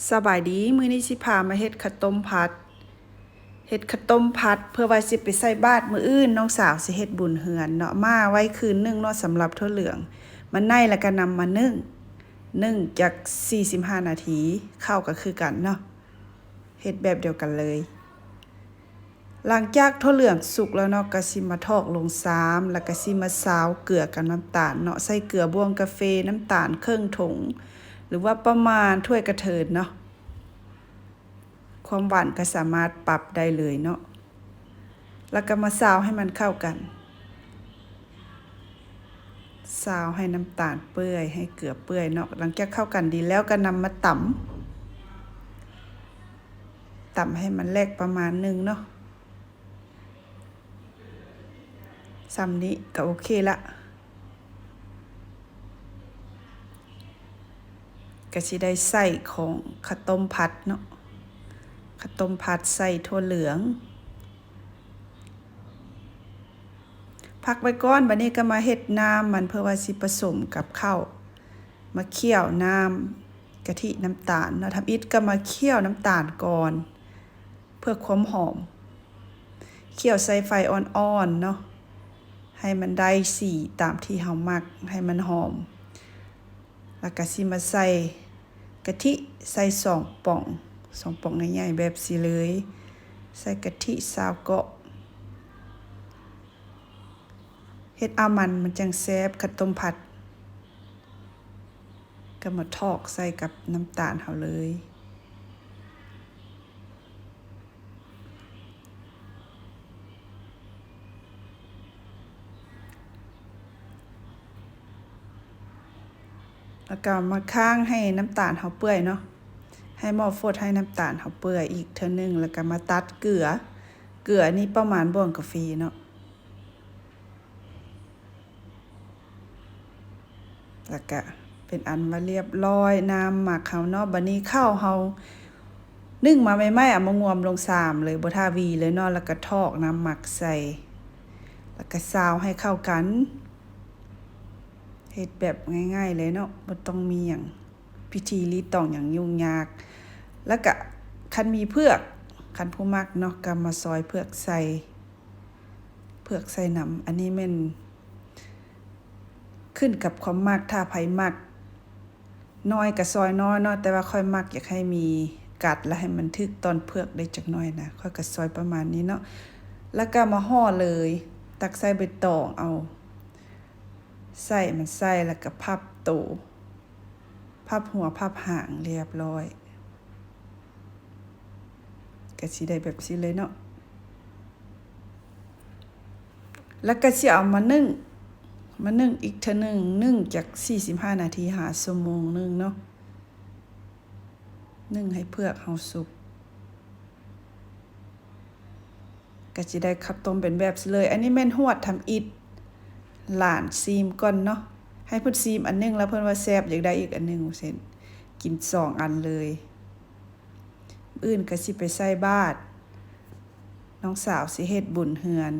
ສະບາຍດີ, ມື້ນີ້ຊິພາມາເຮັດເຂົ້າຕົ້ມຜັດ. ເຮັດເຂົ້າຕົ້ມຜັດເພື່ອວ່າຊິໄປໃສ່ບາດມື້ອື່ນ, ນ້ອງສາວຊິເຮັດບຸນເຮືອນເນາະ. ໝ່າໄວ້ຄືນໜຶ່ງເນາະ ສຳລັບຖົ່ວເຫຼືອງ. ມາໄນແລ້ວກໍນຳມາໜຶ້ງ, ໜຶ້ງຈັກສີ່ສິບຫ້ານາທີ, ເຂົ້າກໍຄືກັນເນາະ, ເຮັດແບບດຽວກັນເລີຍ. ຫຼັງຈາກຖົ່ວເຫຼືອງສຸກແລ້ວເນາະ, ກໍຊິມາຖອກລົງຊາມ, ແລ້ວກໍຊິມາຊາວເກືອກັບນ້ຳຕານເນາະ. ໃສ່ເກືອບ່ວງກາເຟ, ນ້ຳຕານເຄິ່ງຖົງ ຫຼືວ່າປະມານຖ້ວຍກະເທີນເນາະ. ຄວາມຫວານກໍສາມາດປັບໄດ້ເລີຍເນາະ. ແລ້ວກໍມາຊາວໃຫ້ມັນເຂົ້າກັນ. ຊາວໃຫ້ນ້ຳຕານເປື່ອຍ, ໃຫ້ເກືອເປື່ອຍເນາະ. ຫຼັງຈາກເຂົ້າກັນດີແລ້ວກໍນຳມາຕຳ, ຕຳໃຫ້ມັນແຫຼກປະມານໜຶ່ງເນາະ. ສ່ຳນີ້ກໍໂອເຄລະ. ກໍຊິໄດ້ໄສ້ຂອງເຂົ້າຕົ້ມຜັດເນາະ, ເຂົ້າຕົ້ມຜັດໃສ່ຖົ່ວເຫຼືອງ. ພັກໄວ້ກ່ອນ, ບັດນີ້ກໍມາເຮັດນ້ຳມັນ ເພື່ອວ່າຊິປະສົມກັບເຂົ້າ, ມາຂ້ຽວນ້ຳກະທິ ນ້ຳຕານເນາະ. ທຳອິດກໍມາຂ້ຽວນ້ຳຕານກ່ອນ ເພື່ອຄວາມຫອມ. ຂ້ຽວໃສ່ໄຟອ່ອນໆເນາະ, ໃຫ້ມັນໄດ້ສີຕາມທີ່ເຮົາມັກ, ໃຫ້ມັນຫອມ. ແລ້ວກໍຊິມາໃສ່ກະທິ, ໃສ່ສອງປ່ອງ, ສອງປ່ອງໃຫຍ່ໆແບບຊີ້ເລີຍ. ໃສ່ກະທິຊາວເກາະ. ເຮັດເອົາມັນ, ມັນຈັ່ງແຊບ ເຂົ້າຕົ້ມຜັດ. ກໍມາຖອກໃສ່ກັບນ້ຳຕານເຮົາເລີຍ. ແລ້ວກໍມາຄ້າງໃຫ້ນ້ຳຕານເຮົາເປື່ອຍເນາະ, ໃຫ້ໝໍ້ຟົດໃຫ້ນ້ຳຕານເຮົາເປື່ອຍອີກເທື່ອໜຶ່ງ, ແລ້ວກໍມາຕັດເກືອ, ເກືອນີ້ປະມານບ່ວງກາເຟເນາະ. ແລ້ວກະເປັນອັນວ່າລຽບຮ້ອຍນ້ຳໝັກເຮົາເນາະ. ບັດນີ້ເຂົ້າເຮົາໜຶ້ງມາໃໝ່ໆ ເອົາມາງວມລົງຊາມເລີຍ, ບໍ່ທ່າຫວີເລີຍເນາະ, ແລ້ວກະຖອກນ້ຳໝັກໃສ່, ແລ້ວກະຊາວໃຫ້ເຂົ້າກັນ. ເຮັດແບບງ່າຍໆເລີຍເນາະ, ບໍ່ຕ້ອງມີຫຍັງ ພິທີລີ້ຕອງຫຍັງຫຍຸ້ງຍາກ. ແລ້ວກະຄັນມີເຜືອກ, ຄັນຜູ້ມັກເນາະ, ກໍມາຊອຍເຜືອກໃສ່. ເຜືອກໃສ່ນຳ. ອັນນີ້ແມ່ນຂຶ້ນກັບຄວາມມັກ, ຖ້າໃຜມັກນ້ອຍກໍຊອຍນ້ອຍເນາະ, ແຕ່ວ່າຂ້ອຍມັກຢາກໃຫ້ມີກັດ ແລະ ໃຫ້ມັນຖືກຕອນເຜືອກໄດ້ຈັກໜ້ອຍນະ, ຂ້ອຍກໍຊອຍປະມານນີ້ເນາະ. ແລ້ວກໍມາຫໍ່ເລີຍ, ຕັກໃສ່ໃບຕອງເອົາ, ໃສ່ມັນໃສ່ ແລ້ວກໍພັບໂຕ. ພັບຫົວພັບຫາງລຽບຮ້ອຍ, ກະຊິໄດ້ແບບຊີ້ເລີຍເນາະ. ແລ້ວກະຊິເອົາມາໜຶ້ງ, ມາໜຶ້ງອີກເທື່ອໜຶ່ງ, ໜຶ້ງຈັກສີ່ສິບຫ້ານາທີຫາຊົ່ວໂມງໜຶ່ງເນາະ, ໜຶ້ງໃຫ້ເຜືອກເຮົາສຸກ. ກະຊິໄດ້ເຂົ້າຕົ້ມເປັນແບບຊີ້ເລີຍ. ອັນນີ້ແມ່ນຮວດທຳອິດ, ຫຼານຊີມກ່ອນເນາະ, ໃຫ້ເພິ່ນຊີມອັນໜຶ່ງ ແລ້ວເພິ່ນວ່າແຊບ ຢາກໄດ້ອີກອັນໜຶ່ງ, ວ່າຊັ້ນ ກິນສອງອັນເລີຍ. ມື້ອື່ນກະຊິໄປໃສ່ບາດ, ນ້ອງສາວຊິເຮັດບຸນເຮືອນ.